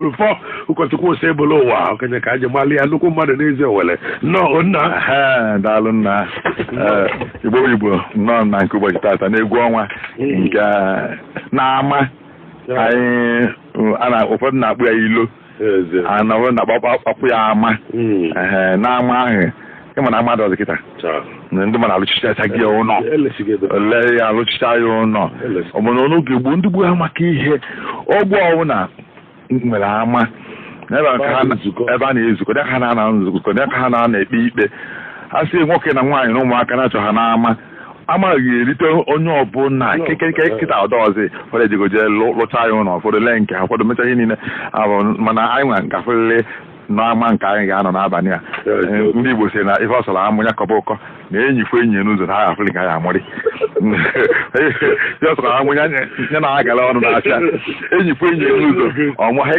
Mfọ ụkọchukwu Osebụlụwa okenye ka anyị malị ya, nnukwu mmadụ n'ezi Owele. Nnọọ, nna. Ehe, daalụ nna. Ee, Igbo bụ Igbo, nnọọ na nke ụbọchị tata n'egwu ọnwa nke n'ama anyị a na ụfọdụ na-akpụ ya ilo. Eze. Ana ụfọdụ na-akpọ ya ama. Ehe, n'ama ahụ ịma na ama dị ọzọ kịta. Ndị mmadụ alụchichacha gị ụlọ. Elesigodo. Ole ya alụchicha ya ụlọ. Elesi. Ọbụna n'oge gboo, ndị gboo ha maka ihe ọgwụ ọbụla nwere ama ebe a ka ha na- Nzukọ. Ebe a na-ezukọ, dịka ha na-ana nzukọ, dịka ha na-ana ekpe ikpe. Ha sị nwoke na nwaanyị na ụmụaka na-achọ ha n'ama ama ga-erite onye ọbụla kekeke. Kịta ọdọọzi ụfọdụ ejigo jee lụcha ya ụlọ, ụfọdụ lee nke ha, ụfọdụ mecha ihe niile abụ, mana anyị nwa nke afụlele n'ama nke anyị ga-anọ n'abalị a. Ndị Igbo sị na ife ọ sọrọ amụ ya kọba ụkọ na enyikwa enyi ya n'ụzọ na ha afụli ka ya amụrị. Ihe ọ sọrọ amụ ya ya na-agala ọnụ n'afịa, enyikwa enyi ya n'ụzọ ọmụ ha.